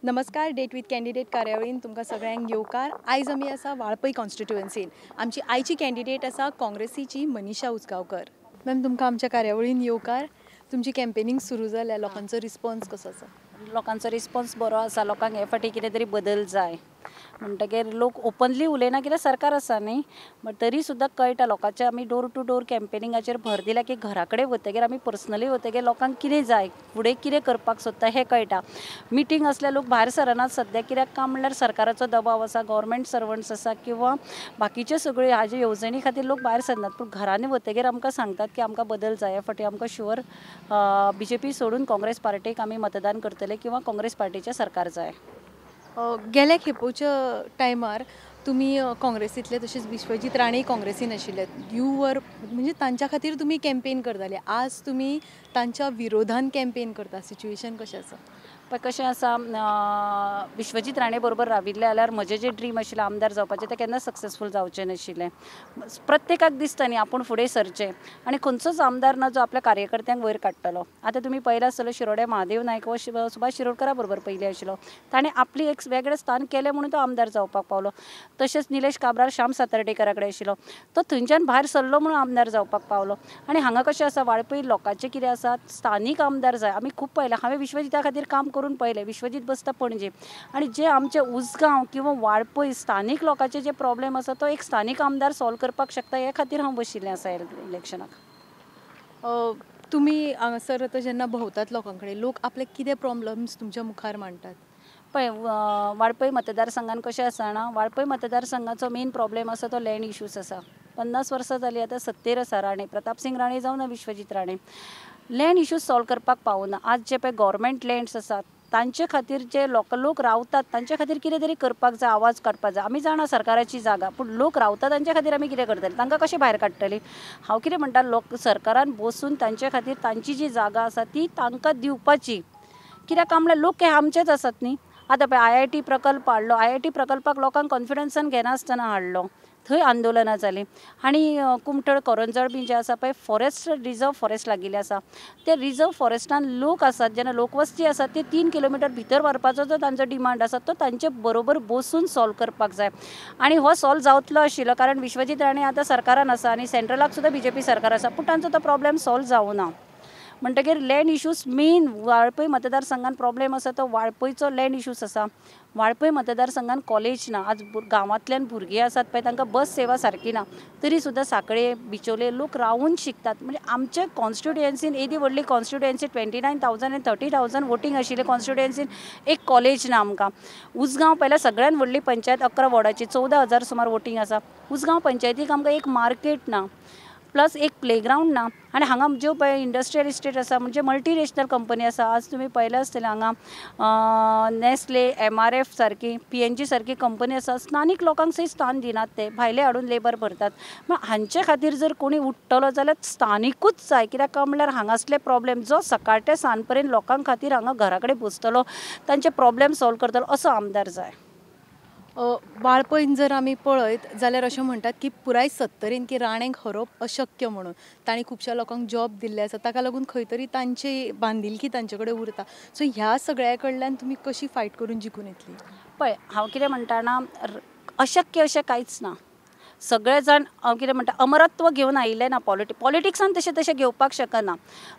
नमस्कार, date with candidate कार्यावळीन तुमकां सगळ्यांक येवकार. आयज आमी आसा वाळपय कॉन्स्टिट्युएन्सीन. आमची आयची कॅन्डिडेट आसा काँग्रेसीची मनीषा उजगांवकर. मॅम, तुमकां आमच्या कार्यावळीन येवकार. तुमची कॅम्पेनींग सुरू जाल्या, लोकांचो रिस्पॉन्स कसो आसा? लोकांचो रिस्पॉन्स बरो आसा. लोकांक हे फाटी कितें तरी बदल जाय म्हणटगीर लोक ओपनली उलयना कित्याक सरकार आसा न्ही, बट तरी सुद्दां कळटा लोकांचे. आमी डोर टू डोर कॅम्पेनिंगाचेर भर दिल्या की घरा कडेन वतगीर आमी पर्सनली वतगीर लोकांक कितें जाय, फुडें कितें करपाक सोदता हें कळटा. मिटींग आसल्यार लोक भायर सरनात सद्याक, कित्याक काय म्हणल्यार सरकाराचो दबाव आसा, गव्हर्मेंट सर्वंट्स आसा किंवा बाकीच्यो सगळ्यो हाजे येवजणी खातीर लोक भायर सरनात. पूण घरांनी वतगीर आमकां सांगतात की आमकां बदल जाय. हे फाटी आमकां शुअर बीजेपी सोडून काँग्रेस पार्टीक आमी मतदान करतले किंवा काँग्रेस पार्टीचें सरकार जाय. गेल्या खेपोच्या टायमार तुमी काँग्रेसींतले तशेंच विश्वजीत राणे काँग्रेसीन आशिल्ले, you were म्हणजे तांच्या खातीर तुमी कॅम्पेन करताले. आज तुमी तांच्या विरोधान कॅम्पेन करता, सिच्युएशन कशें आसा? पळय कशें आसा, विश्वजीत राणे बरोबर राविल्ले जाल्यार म्हजें जें ड्रीम आशिल्लें आमदार जावपाचें तें केन्ना सक्सेसफूल जावचें नाशिल्लें. प्रत्येकाक दिसता न्ही आपूण फुडें सरचें, आनी खंयचोच आमदार ना जो आपल्या कार्यकर्त्यांक वयर काडटलो. आतां तुमी पळयलां आसतलो शिरोड्या महादेव नायक हो सुभाष शिरोडकरा बरोबर पयलीं आशिल्लो, ताणें आपली एक वेगळें स्थान केलें म्हणून तो आमदार जावपाक पावलो. तशेंच निलेश काब्राल श्याम सातर्डेकरा कडेन आशिल्लो, तो थंयच्यान भायर सरलो म्हणून आमदार जावपाक पावलो. आनी हांगा कशें आसा, वाळपय लोकांचें कितें आसा, स्थानीक आमदार जाय. आमी खूब पळयलां, हांवें विश्वजिता खातीर काम करून पळयलें, विश्वजीत बसता पणजे, आनी जे आमचे उसगांव किंवा वाळपय स्थानीक लोकांचे जे प्रॉब्लेम आसा तो एक स्थानीक आमदार सॉल्व करपाक शकता, हे खातीर हांव बशिल्लें आसा इलेक्शनाक. तुमी हांगासर आतां जेन्ना भोंवतात लोकां कडेन, लोक आपले कितें प्रॉब्लम्स तुमच्या मुखार मांडटात? पळय वाळपय मतदारसंघान कशें आसा जाणा, वाळपय मतदारसंघाचो मेन प्रॉब्लेम आसा तो लँड इश्यूज आसा. 50 वर्सां जालीं आतां सत्तेर आसा राणे, प्रतापसिंग राणे जावं ना Vishwajit Rane, land issues solve करपाक पावना. आज जे पळय गव्हर्मेंट लँड्स आसात तांचे खातीर जे लोक रावतात तांचे खातीर कितें तरी करपाक जाय, आवाज काडपाक जाय. आमी जाणा सरकाराची जागा, पूण लोक रावता तांचे खातीर आमी कितें करतले, तांकां कशें भायर काडटली? हांव कितें म्हणटा, लोक सरकारान बसून तांचे खातीर तांची जी जागा आसा ती तांकां दिवपाची. कित्याक काय म्हणल्यार लोक हे आमचेच आसात न्ही. आतां पळय IIT प्रकल्प हाडलो, IIT प्रकल्पाक लोकांक कॉन्फिडन्सान घेनासतना हाडलो, थंय आंदोलनां जालीं. आनी कुमठळ करंजळ बी जें आसा पळय, फॉरेस्ट रिजर्व फॉरेस्ट लागिल्लें आसा, ते रिजर्व फॉरेस्टान लोक आसात, जेन्ना लोकवस्ती आसा ते 3 किलोमिटर भितर व्हरपाचो जो तांचो डिमांड आसा तो तांचे बरोबर बसून सॉल्व करपाक जाय. आनी हो सॉल्व जावतलो आशिल्लो कारण विश्वजीत राणे आतां सरकारान आसा आनी सेंट्रलाक सुद्दां बीजेपी सरकार आसा, पूण तांचो तो प्रॉब्लेम सॉल्व जावना. म्हणटगीर लँड इश्यूज मेन वाळपय मतदारसंघान प्रॉब्लेम आसा तो वाळपयचो लँड इश्यूज आसा. वाळपय मतदारसंघान कॉलेज ना, आज गांवांतल्यान भुरगीं आसात पळय तांकां बस सेवा सारकी ना, तरी सुद्दां सांखळे बिचोले लोक रावून शिकतात. म्हणजे आमच्या कॉन्स्टिट्युएन्सीन येदी व्हडली कॉन्स्टिट्युएन्सी 29,000 आनी 30,000 वोटींग आशिल्ले कॉन्स्टिट्युएन्सीन एक कॉलेज ना आमकां. उसगांव पळयल्यार सगळ्यान व्हडली पंचायत 11 वॉर्डाची 14,000 सुमार वोटींग आसा. उसगांव पंचायतीक आमकां एक मार्केट ना, प्लस एक प्लेग्रावंड ना. आनी हांगा ज्यो पळय इंडस्ट्रियल इस्टेट आसा म्हणजे मल्टीनॅशनल कंपनी आसा, आज तुमी पळयलें आसतलें हांगा नेस्ले, MRF सारकी, PNG सारकी कंपनी आसा, स्थानीक लोकांक सय स्थान दिनात, ते भायले हाडून लेबर भरतात. पूण हांचे खातीर जर कोणी उठ्ठलो जाल्यार स्थानिकूच जाय, कित्याक काय म्हणल्यार हांगासले प्रॉब्लेम जो सकाळ ते सांज पर्यंत लोकां खातीर हांगा घरा कडेन बसतलो, तांचे प्रॉब्लेम सॉल्व करतलो असो आमदार जाय. वाळपयन जर आमी पळयत जाल्यार अशें म्हणटात की पुराय सत्तरीन की राणेक हरोवप अशक्य म्हणून, तांणी खुबश्या लोकांक जॉब दिल्ले आसा, ताका लागून खंय तरी तांची बांदिलकी तांचे कडेन उरता. सो ह्या सगळ्या कडल्यान तुमी कशी फायट करून जिखून येतली? पळय हांव कितें म्हणटा ना, अशक्य अशें कांयच ना. सगळे जाण हांव कितें म्हणटा अमरत्व घेवन आयिल्लें ना. पॉलिटिक्सान तशें तशें घेवपाक शकना.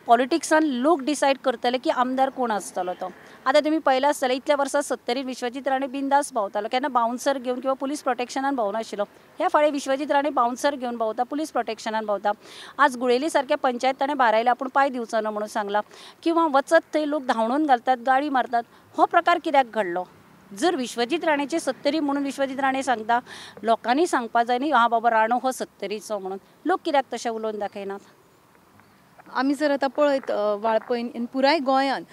पॉलिटिक्सान लोक डिसायड करतले की आमदार कोण आसतलो तो. आतां तुमी पळयलां आसतलें इतल्या वर्सां सत्तरीन विश्वजीत राणे बिंदास भोंवतालो, केन्ना बाउन्सर घेवन किंवा पुलीस प्रोटेक्शनान भोंवनाशिल्लो. ह्या फावटी विश्वजीत राणे बाउन्सर घेवन भोंवता, पुलीस प्रोटेक्शनान भोंवता. आज गुळेली सारक्या पंचायत ताणें भारायल्या, आपूण पांय दिवचो ना म्हणून सांगलां, किंवा वचत थंय लोक धांवडून घालतात, गाळी मारतात. हो प्रकार कित्याक घडलो? जर विश्वजीत राणेचे सत्तरी म्हणून विश्वजीत राणे सांगता, लोकांनी सांगपा जाय न्ही हां बाबा राणो हो सत्तरीचो म्हणून, लोक कित्याक तशें उलोवन दाखयनात? आमी जर आतां पळयत वाळपयन पुराय गोंयान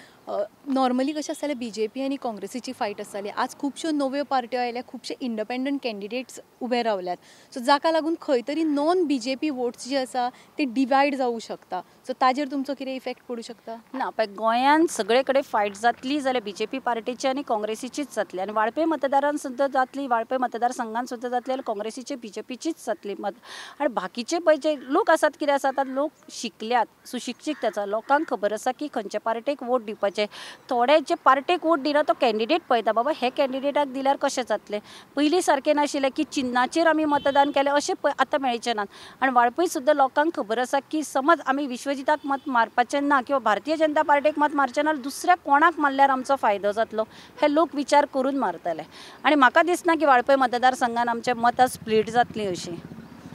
नॉर्मली कशें आसतालें, बीजेपी आनी काँग्रेसीची फायट आसताली. आज खुबश्यो नव्यो पार्ट्यो आयल्या, खुबशे इंडिपेंडंट कॅन्डिडेट्स उबे रावल्यात, सो जाका लागून खंय तरी नॉन बीजेपी वोट्स जे आसा ते डिवायड जावूं शकता. सो ताजेर तुमचो कितें इफेक्ट पडूं शकता? ना, पळय गोंयांत सगळे कडेन फायट जातली जाल्यार बीजेपी पार्टीची आनी काँग्रेसीचीच जातली आनी वाळपय मतदारान सुद्दां जातली, वाळपय मतदारसंघान सुद्दां जातली आनी काँग्रेसीची बीजेपीचीच जातली मत. आनी बाकीचे पळय जे लोक आसात कितें आसा आतां लोक शिकल्यात, सुशिक्षीत आसा, लोकांक खबर आसा की खंयच्या पार्टेक वोट दिवपाचें. थोडे जे पार्टेक वोट दिना तो कॅन्डिडेट पळयता बाबा हे कॅन्डिडेटाक दिल्यार कशें जातलें. पयलीं सारकें नाशिल्लें की चिन्नाचेर आमी मतदान केलें अशें आतां मेळचें ना. आनी वाळपय सुद्दां लोकांक खबर आसा की समज आमी विश्वजिताक मत मारपाचें ना किंवा भारतीय जनता पार्टेक मत मारचें ना, दुसऱ्या कोणाक मारल्यार आमचो फायदो जातलो हे लोक विचार करून मारतले. आनी म्हाका दिसना की वाळपय मतदारसंघान आमचे मतां स्प्लीट जातलीं अशीं,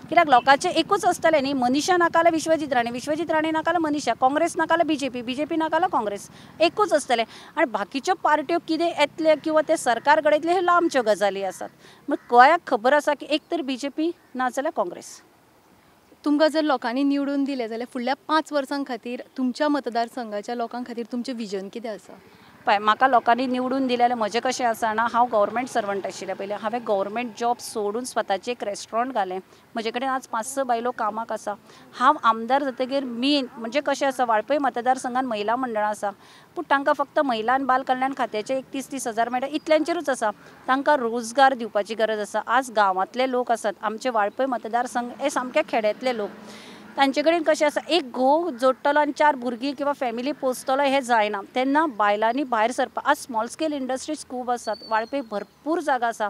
कित्याक लोकांचें एकूच आसतलें न्ही, मनीषा नाका जाल्यार विश्वजीत राणे, विश्वजीत राणे नाका जाल्यार मनीषा, काँग्रेस नाका जाल्यार बीजेपी, बीजेपी नाका जाल्यार काँग्रेस, एकूच आसतलें. आनी बाकीच्यो पार्ट्यो कितें येतले किंवा ते सरकार घडयतले हे लांबच्यो गजाली आसात. मग गोंयाक खबर आसा की एक तर बीजेपी ना जाल्यार काँग्रेस. तुमकां जर लोकांनी निवडून दिलें जाल्यार फुडल्या 5 वर्सां खातीर तुमच्या मतदारसंघाच्या लोकां खातीर तुमचें विजन कितें आसा? पळय म्हाका लोकांनी निवडून दिलें जाल्यार म्हजें कशें आसा ना, हांव गव्हर्मेंट सर्वंट आशिल्लें पयलीं, हांवें गव्हर्मेंट जॉब सोडून स्वताचें एक रेस्टॉरंट घालें. म्हजे कडेन आज 5-6 बायलो कामाक आसा. हांव आमदार जातकीर मेन म्हणजे कशें आसा, वाळपय मतदारसंघान महिला मंडळां आसा, पूण तांकां फक्त महिला आनी बाल कल्याण खात्याचे एक 30-30 हजार मेळटा इतल्यांचेरूच आसा. तांकां रोजगार दिवपाची गरज आसा. आज गांवांतले लोक आसात, आमचे वाळपय मतदारसंघ हे सामके खेड्यांतले लोक, तांचे कडेन कशें आसा एक घोव जोडटलो आनी 4 भुरगीं किंवा फॅमिली पोसतलो हें जायना. तेन्ना बायलांनी भायर सरपाक, आज स्मॉल स्केल इंडस्ट्रीज खूब आसात, वाळपय भरपूर जागा आसा.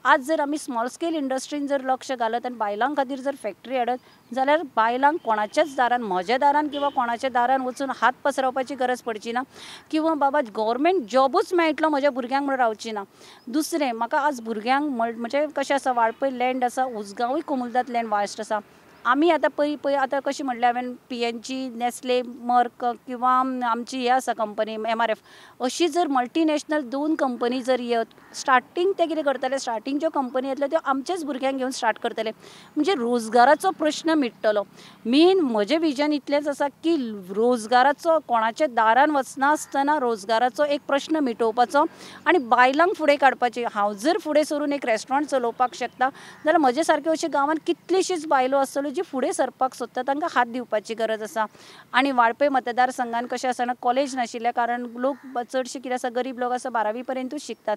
आज जर आमी स्मॉल स्केल इंडस्ट्रीन जर लक्ष घालत आनी बायलां खातीर जर फॅक्टरी हाडत जाल्यार बायलांक कोणाच्याच दारान, म्हज्या दारान किंवा कोणाच्या दारान वचून हात पसरावपाची गरज पडची ना किंवा बाबा गव्हर्मेंट जॉबूच मेळटलो म्हज्या भुरग्यांक म्हणून रावची ना. दुसरें म्हाका आज भुरग्यांक म्हणजे कशें आसा, वाळपय लँड आसा, उसगांवूय कोमुलदाद लँड वास्ट आसा. आमी आतां पळय पळय आतां कशें म्हणलें हांवें PNG, Nestle, मर्क किंवा आमची हें आसा कंपनी MRF, अशी जर मल्टीनॅशनल 2 कंपनी जर येत, स्टार्टींग ते कितें करतले, स्टार्टींग ज्यो कंपनी येतल्यो त्यो आमचेच भुरग्यांक घेवन स्टार्ट करतले, म्हणजे रोजगाराचो प्रश्न मिट्टलो. मेन म्हजें विजन इतलेंच आसा की रोजगाराचो कोणाच्या दारान वचनासतना रोजगाराचो एक प्रश्न मिटोवपाचो आनी बायलांक फुडें काडपाचें. हांव जर फुडें सरून एक रेस्टॉरंट चलोवपाक शकता जाल्यार म्हजे सारक्यो अश्यो गांवांत कितलीशीच बायलो आसतल्यो जी फुडें सरपाक सोदता, तांकां हात दिवपाची गरज आसा. आनी वाळपय मतदारसंघान कशें आसा ना, कॉलेज नाशिल्ल्या कारण लोक चडशे कितें आसा, गरीब लोक आसा, 12वी पर्यंतूच शिकतात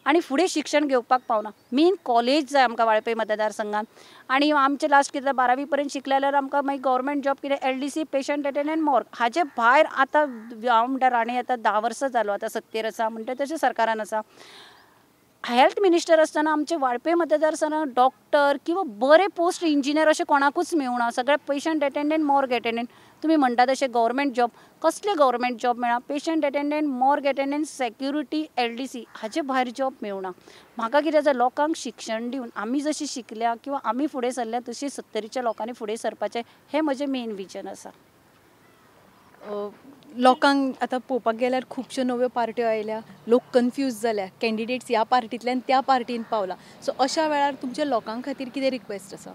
आनी फुडें शिक्षण घेवपाक पावना. मेन कॉलेज जाय आमकां वाळपय मतदारसंघान. आनी आमचें लास्ट कितें 12वी पर्यंत शिकले जाल्यार आमकां मागीर गव्हर्मेंट जॉब कितें LDC, patient attendant, morgue. हाजे भायर आतां हांव म्हणटा राणे आतां 10 वर्सां जालो आतां सत्तेर आसा म्हणटा तशें सरकारान आसा. हेल्थ मिनिस्टर आसतना आमचे वाळपय मतदारसंघात डॉक्टर किंवा बरे पोस्ट इंजिनियर अशें कोणाकूच मेळना, सगळे पेशंट अटेंडंट, मॉर्ग अटेंडंट. तुमी म्हणटा तशें गव्हर्मेंट जॉब, कसले गव्हर्मेंट जॉब मेळना? Patient attendant, morgue attendant, security, LDC, हाजे भायर जॉब मेळना. म्हाका कितें जाय, लोकांक शिक्षण दिवन आमी जशी शिकल्या किंवा आमी फुडें सरल्या तशी सत्तरीच्या लोकांनी फुडें सरपाचें हें म्हजें मेन विजन आसा. लोकांक आतां पळोवपाक गेल्यार खुबश्यो नव्यो पार्ट्यो आयल्या, लोक कन्फ्यूज जाल्या, कॅन्डिडेट्स ह्या पार्टींतल्यान त्या पार्टीन पावला. सो अशा वेळार तुमच्या लोकां खातीर कितें रिक्वेस्ट आसा?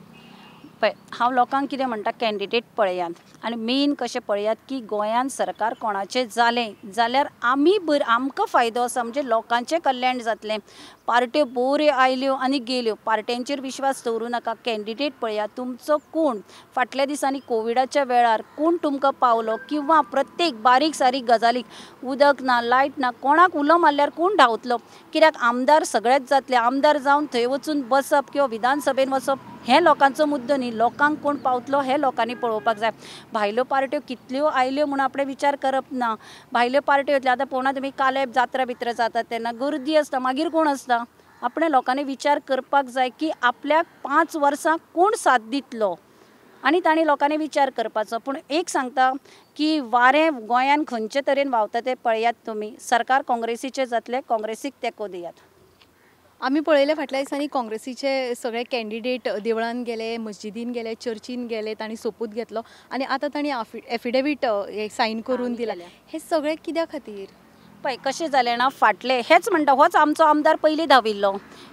पळय हांव लोकांक कितें म्हणटा, कॅन्डिडेट पळयात आनी मेन कशें पळयात की गोंयांत सरकार कोणाचें जालें जाल्यार आमी आमकां फायदो आसा, म्हणजे लोकांचें कल्याण जातलें. पार्ट्यो बऱ्यो आयल्यो आनी गेल्यो, पार्ट्यांचेर विश्वास दवरूं नाका, कॅन्डिडेट पळयात तुमचो कोण फाटल्या दिसांनी कोविडाच्या वेळार कोण तुमकां पावलो किंवा प्रत्येक बारीक सारीक गजालीक उदक ना, लायट ना, कोणाक उलो मारल्यार कोण धांवतलो? कित्याक आमदार सगळेच जातले, आमदार जावन थंय वचून बसप किंवा विधानसभेन वचप हें लोकांचो मुद्दो न्ही, लोकांक कोण पावतलो हें लोकांनी पळोवपाक जाय. भायल्यो पार्ट्यो कितल्यो आयल्यो म्हूण आपणें विचार करप ना. भायल्यो पार्ट्यो येतल्यो आतां पळोवना तुमी, काले जात्रा बित्रा जातात तेन्ना गर्दी आसता, मागीर कोण आसता? आपणें लोकांनी विचार करपाक जाय की आपल्याक 5 वर्सां कोण साथ दितलो आनी तांणी लोकांनी विचार करपाचो. पूण एक सांगता की वारें गोंयांत खंयचे तरेन व्हांवता तें पळयात तुमी. सरकार काँग्रेसीचें जातलें, काँग्रेसीक तेंको दियात. आमी पळयलें फाटल्या दिसांनी काँग्रेसीचे सगळे कॅन्डिडेट देवळान गेले, मस्जिदीन गेले, चर्चीन गेले, तांणी सोपूत घेतलो आनी आतां तांणी एफिडेवीट सायन करून दिला. हें सगळें कित्या खातीर? पळय कशें जालें ना, फाटलें हेंच म्हणटा, होच आमचो आमदार पयलीं धांविल्लो,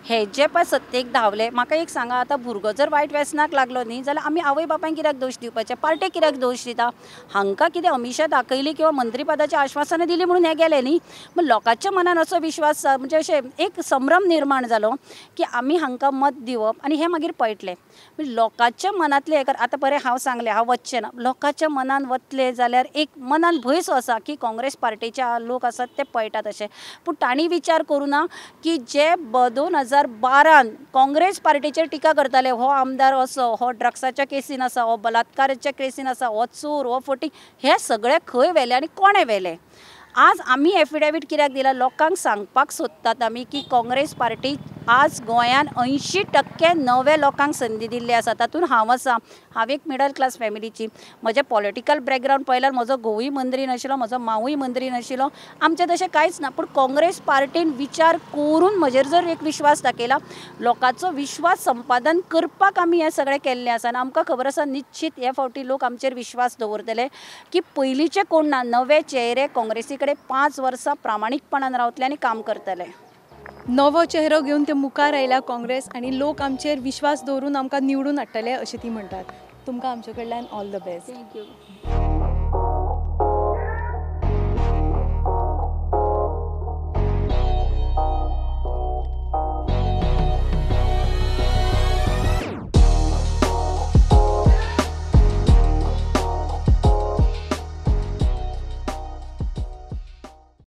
हे जे पळय सत्तेक धांवले. म्हाका एक सांगा, आतां भुरगो जर वायट वेसनाक लागलो न्ही जाल्यार आमी आवय बापायक कित्याक दोश दिवपाचे, पार्टेक कित्याक दोश दिता? हांकां कितें अमिशा दाखयली किंवा मंत्रीपदाची आश्वासनां दिली म्हणून हे गेले न्ही. मग लोकांच्या मनान असो विश्वास म्हणजे अशें एक संभ्रम निर्माण जालो की आमी हांकां मत दिवप आनी हे मागीर पळटले. लोकांच्या मनांतलें आतां बरें हांव सांगलें हांव वचचें ना, लोकांच्या मनान वतले जाल्यार एक मनान भंय सो आसा की काँग्रेस पार्टेचे लोक आसात ते पळटात अशें. पूण तांणी विचार करूं ना की जे 2012 काँग्रेस पार्टीचेर टिका करताले, हो आमदार असो, हो ड्रग्साच्या केसीन आसा, हो बलात्काराच्या केसीन आसा, हो चोर, हो फटी, हे सगळे खंय व्हेले आनी कोणें व्हेले? आज आमी एफिडेवीट कित्याक दिला? लोकांक सांगपाक सोदतात आमी की काँग्रेस पार्टी आज गोंयान 80% नवे लोकांक संदी दिल्ली आसा. तातूंत हांव आसा, हांव एक मिडल क्लास फॅमिलीची, म्हजें पॉलिटिकल बॅकग्रावंड पळयल्यार म्हजो घोवूय मंत्री नाशिल्लो, म्हजो मावूय मंत्री नाशिल्लो, आमचें तशें कांयच ना. पूण काँग्रेस पार्टीन विचार करून म्हजेर जर एक विश्वास दाखयला, लोकांचो विश्वास संपादन करपाक आमी हें सगळें केल्लें आसा. आनी आमकां खबर आसा निश्चीत हे फावटी लोक आमचेर विश्वास दवरतले की पयलींचे कोण ना, नवे चेहरे काँग्रेसी कडेन 5 वर्सां प्रामाणीकपणान रावतले आनी काम करतले. नवो चेहरो घेवन ते मुखार आयल्या काँग्रेस आनी लोक आमचेर विश्वास दवरून आमकां निवडून हाडटले अशें ती म्हणटात. तुमकां आमचे कडल्यान all the best. Thank you.